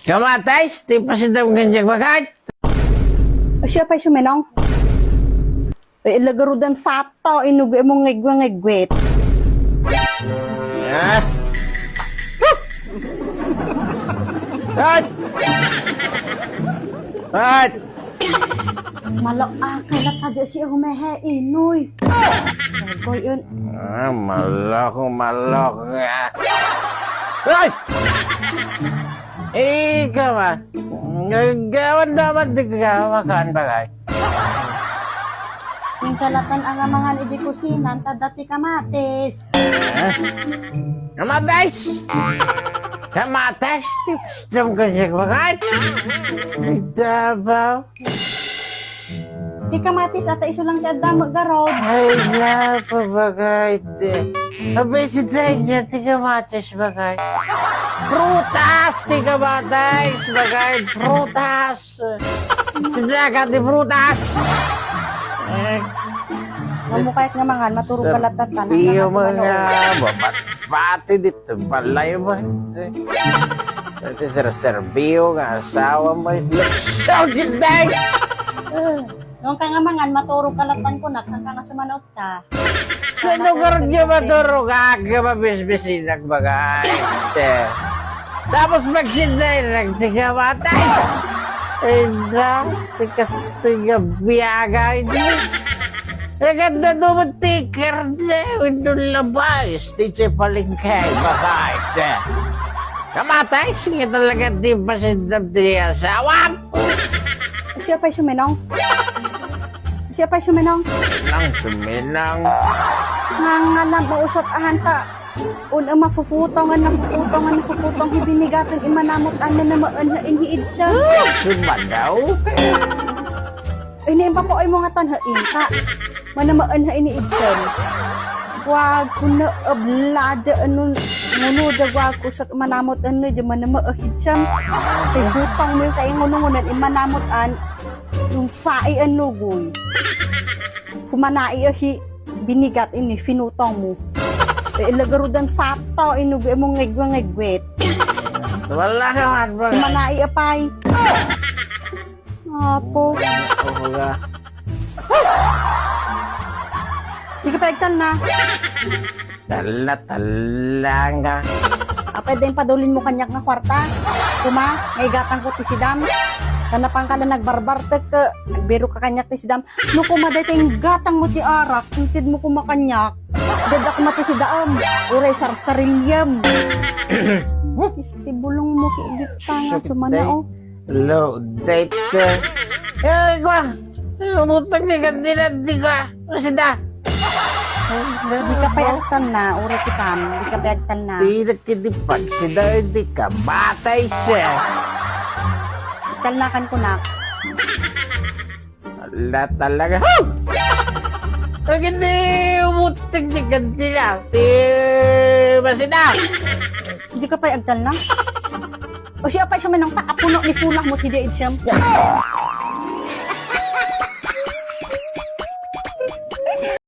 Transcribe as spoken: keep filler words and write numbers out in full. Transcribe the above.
Kamatis, ti pasidam ken diak baket. Siya pa'y sumenong. Eh, lagarudan fato, inugi mo ngegwe-ngegwet. Ah. At! At! Malo a kalat a di siya humehe, inoy. Boy, yun. Ah, malok, malok nga. Ay! Ikaw, ah. Gagawan dapat di ka makan bagay. Yung kalatan ang amangan idi kusinan, ta dati kamatis. Ah? Kamatis! Kamatis! Tipstem ka siya bagay. Dabaw. Ti kamatis, ata isu lang ti adda, magarod. Ay, napabagay, te. Abay, si Danya, ti kamatis, bagay. Prutas, ti kamatis, bagay. Prutas. Si Danya, ti prutas. Eh. Mamukayat nga mangan, maturog ka latatan. Iyo, mga babat-bati dito, balay mo. Iti serserbio nga asawa mo. Sugid, day! Nung ka nga mangan, maturog ka latan kunak, nung ka nga sumanot ka. Sa lugar niya maturog, aga mabisbisinak bagay. Te. Tapos magsinday, nagtigamatay. Ay na, tikas tiga biyaga ini. Naganda naman ti karne, wenno labay, ti palengke, bagay. Te. Kamatay, sige talaga, di ba si Dab di asawa? Siya pa'y suminong? Siya pa'y suminong? Nang suminong. Nga ngalam, mausot ahan ta. Un, ang mafufutongan, mafufutongan, mafufutong, hibinigaten, imanamot, ano na maan, ha, inhiid siya. Sumadaw? Ini, impapoy mo nga tan, ha, inka. Manamaan, ha, ini idsen. Wag, kuna, abla, da, ano, nguno, da, wag, kusot, manamot, ano, da, manama, ah, idsen. Kay futong mo yung kainguno-ngunan, imanamot, an, yung fai, ano, guy. Kumanai, ah, hi, binigat, ini, finutong mo. Eh, ilagarudan, fato, inugi mo, ngegwe-ngegwet. Wala ka man ba? Kumanai, apay. Apo. Apo ka. Di ka pa agtalna. Talna, talna nga. Apay, dayng padulin mo kaniak nga kwarta. Kuma, nga igatang ko ti sidam. Tanapan ka na nagbarbartek, nagbiro ka kaniak ti sidam. No kuma, dayta inggatang mo ti arak, inted mo kuma kaniak. Dada kuma ti sidaam. Uray sarsariliam. Isti bulong mo, ki igit ka nga, sumana, oh. Lo, date ka. Eh, kwa. Umutang ni kandila, di kwa. Masida. Di ka pay agtalna, uri kitam. Di ka pay agtalna. Di na kini pagsida, di ka. Batay siya. Agtalna kan kunak. Ala talaga. Huh! Pag hindi umutang ni kandila, di masida. Di ka pay agtalna? O siya pay sumanang ta, apuno ni Sulang mo, ti di idsem.